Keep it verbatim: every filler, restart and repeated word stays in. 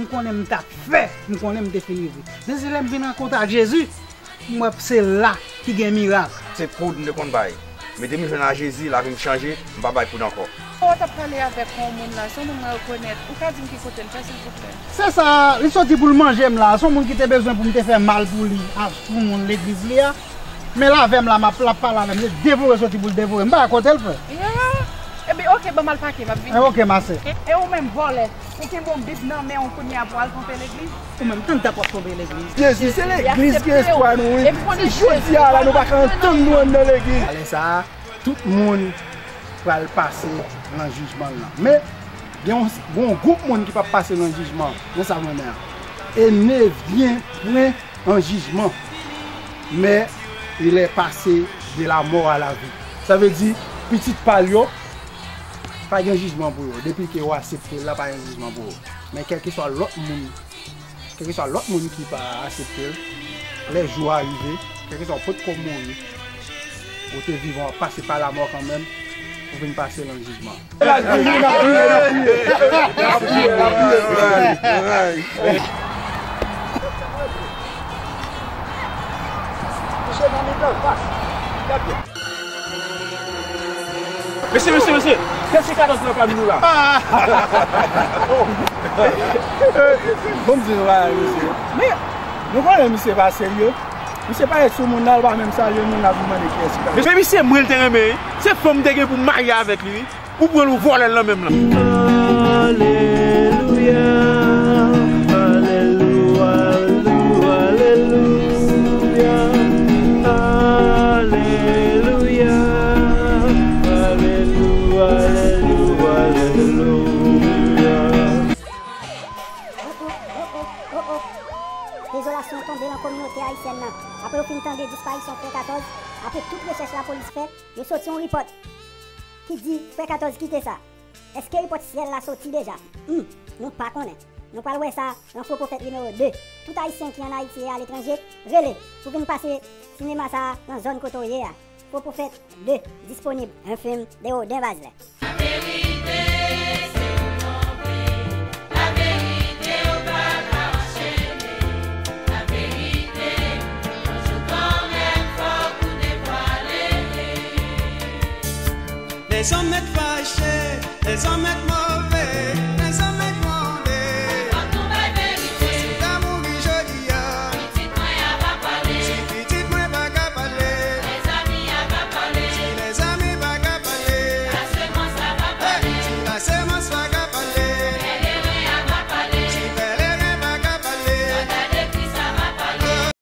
Konnen m t ap fè, m konnen m te fin rive. Men se lè m vin rankontre ak Jezi, m wè se la ki gen mirak. Se koud m te konn bay. Men depi m jwenn a Jezi, lavi m chanje, m pa bay koud ankò. Ou t ap pale avèk yon moun la, se yon moun mwen rekonèt. Ou ka di m ki kote l fè, silvouplè? Se sa, li soti pou l manje m la. Se yon moun ki te bezwen pou m te fè mal pou li, a, pou moun legliz li a. Men l avè m la, m ap, l ap pale avè m. Li devore, soti pou l devore. M pa wè kote l fè. Yeah. Epi, oke, ban m al pake, m ap vini. Eh, oke, ma sè. E ou menm, vòlè, ou kenbe yon bib nan men w kounye a pou al twonpe legliz? Ou menm, tann dat w ap twonpe legliz. Jezi, se legliz ki espwa nou, wi. Se jodi a la, nou pa ka antann nou anndan legliz. Alè sa a, tout moun pral pase nan jijman l lan. Men, gen yon, gen yon gwoup moun ki p ap pase nan jijman, nan sa m renmen an. Et ne vient point en jugement, mais il est passé de la mort à la vie. Sa vle di, pitit pa l yo, pa gen jijman pou yo. Depi ke w aksepte l la, pa gen jijman pou yo. Men kèlkeswa lòt moun, kèlkeswa lòt moun ki pa aksepte l, lè jou a rive, kèlkeswa w potko mouri, ou te vivan, w ap pase pa lamò kanmenm, ou vin pase nan jijman. L ap priye, l ap priye, l ap priye. L ap priye, l ap priye. Mesye, mesye, mesye, kèk se katòz nan pami nou la. Bon, m di nou bagay, mesye. Men, nou konnen misye pa serye. Misye parèt sou moun la, l pa menm salye moun la pou mande kiyès ki ta. Men misye mwen l te renmen, wi. Se fanm te gen pou marye avèk li, wi. Ou pran l, ou vòlè l nan men m lan. Alelouya, alelouya, alelouya, alelouya, alelouya, alelouya, alelouya. Oh, oh, oh, oh, oh, oh. Dezolasyon tonbe nan kominote ayisyèn nan. Apre yo fin tande disparisyon frè katòz, apre tout rechèch lapolis fè, yo soti yon ripòt ki di frè katòz kite sa. Èske ripòt syèl la soti deja? Hmm, nou pa konnen. Nou pral wè sa nan Fo Pwofèt nimewo de. Tout Ayisyen ki ann Ayiti e aletranje, rele pou vin pase sinema sa a nan zòn kote w ye a. Fo Pwofèt de, disponib, un film de Rodin Bazlè. Laverite se yon lonbre, laverite ou pa ka anchene, laverite, yon jou kanmenm fòk ou devwale. Lèzòm mèt fache, lèzòm mèt move.